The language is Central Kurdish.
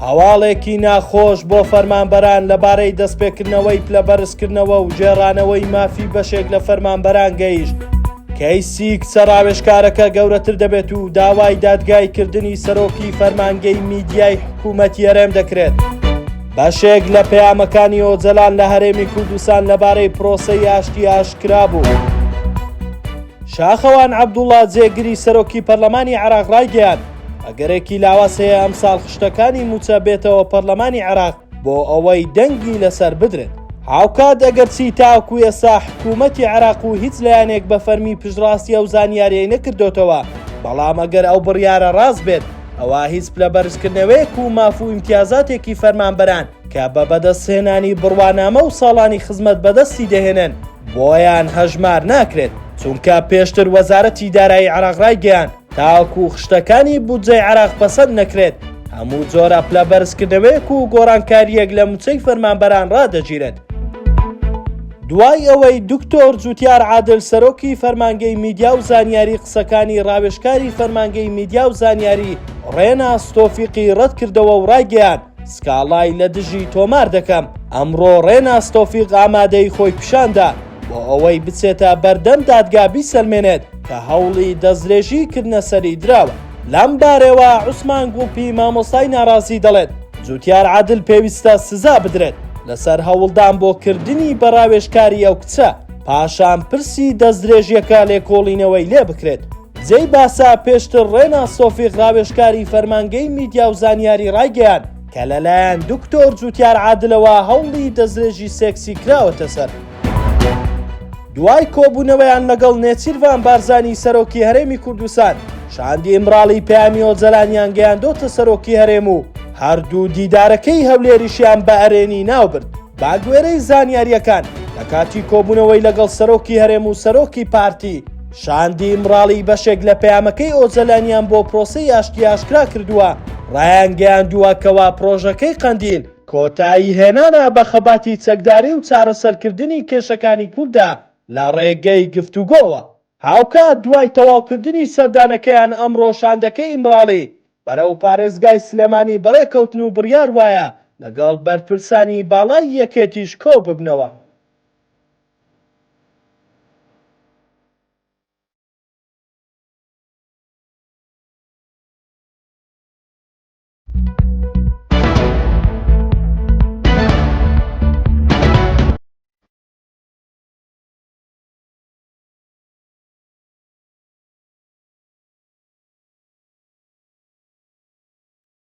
هەواڵێکی ناخۆش بۆ فەرمانبەران لەبارەی دەستپێکردنەوەی پلەبەرزکردنەوە و گێڕانەوەی مافی بەشێک لە فەرمانبەران گەیشت. کەیسی کچە ڕاوێژکارەکە گەورەتر دەبێت و داوای دادگایکردنی سەرۆکی فەرمانگەی میدیای حکوومەتی هەرێم دەکرێت. بەشێک لە پەیامەکانی ئۆجەلان لە هەرێمی کوردستان لەبارەی پرۆسەی ئاشتی ئاشکرا بوو. شاخەوان عەبدوڵا جێگری سەرۆکی پەرلەمانی عێراق ڕایگەیاند، ئەگەرێکی لاواز هەیە ئەمساڵ خشتەکانی مووچە بێتەوە پەرلەمانی عێراق بۆ ئەوەی دەنگی لەسەر بدرێت. هاوکات ئەگەرچی تاوەکو ئێستا حکوومەتی عێراق و هیچ لایەنێک بە فەرمی پشتڕاستی ئەو زانیارییەی نەکردۆتەوە، بەڵام ئەگەر ئەو بڕیارە ڕاست بێت ئەوا هیچ پلەبەرزکردنەوەیەک و ماف و ئیمتیازاتێکی فەرمانبەران کە بە بەدەستهێنانی بڕوانامە و ساڵانی خزمەت بەدەستی دەهێنن بۆیان هەژمار ناکرێت، چونکە پێشتر وەزارەتی دارایی عێراق ڕایگەیاند، تاوەکو خشتەکانی بودجەی عێراق پەسەند نەکرێت، هەموو جۆرە پلەبەرزکردنەوەیەک و گۆڕانکارییەک لە مووچەی فەرمانبەران ڕادەگیرێت. دوای ئەوەی دکتۆر جوتیار عادل سەرۆکی فەرمانگەی میدیا و زانیاری قسەکانی ڕاوێژکاری فەرمانگەی میدیا و زانیاری ڕێناس تۆفیقی ڕەتکردەوە و ڕایگەیاند، سکاڵای لە دژی تۆمار دەکەم، ئەمڕۆ ڕێناس تۆفیق ئامادەیی خۆی پیشاندا بۆ ئەوەی بچێتە بەردەم دادگا بیسەلمێنێت کە هەوڵی دەستدرێژی کردنە سەری دراوە. لەم بارەوە عوسمان گوڵپی مامۆستای ناڕازی دەڵێت، جوتیار عادل پێویستە سزا بدرێت لەسەر هەوڵدان بۆ کردنی بە ڕاوێژکاری ئەو کچە، پاشان پرسی دەستدرێژیەکە لێکۆڵینەوەی لێبکرێت. جێی باسە پێشتر ڕێناس تۆفیق ڕاوێژکاری فەرمانگەی میدیا و زانیاری ڕایگەیاند کە لەلایەن دکتۆر جوتیار عادلەوە هەوڵی دەستدرێژی سێکسی کراوەتە سەر. دوای کۆبوونەوەیان لەگەڵ نێچیرڤان بارزانی سەرۆکی هەرێمی کوردستان، شاندی ئیمراڵی پەیامی ئۆجەلانیان گەیاندۆتە سەرۆکی هەرێم و هەردوو دیدارەکەی هەولێریشیان بە ئەرێنی ناوبرد. بەگوێرەی زانیارییەکان، لە کاتی کۆبوونەوەی لەگەڵ سەرۆکی هەرێم و سەرۆکی پارتی، شاندی ئیمراڵی بەشێک لە پەیامەکەی ئۆجەلانیان بۆ پرۆسەی ئاشتی ئاشکرا کردووە، ڕایانگەیاندووە کەوا پرۆژەکەی قەندیل کۆتایی هێنانە بە خەباتی چەکداری و چارەسەرکردنی کێشەکانی کوردە لە ڕێگەی گفتوگۆوە. هاوکات دوای تەواوکردنی سەردانەکەیان ئەمڕۆ شاندەکەی ئیمراڵی بەرەو پارێزگای سلێمانی بەڕێکەوتن و بڕیار وایە لەگەڵ بەرپرسانی باڵای یەکێتیش کۆببنەوە.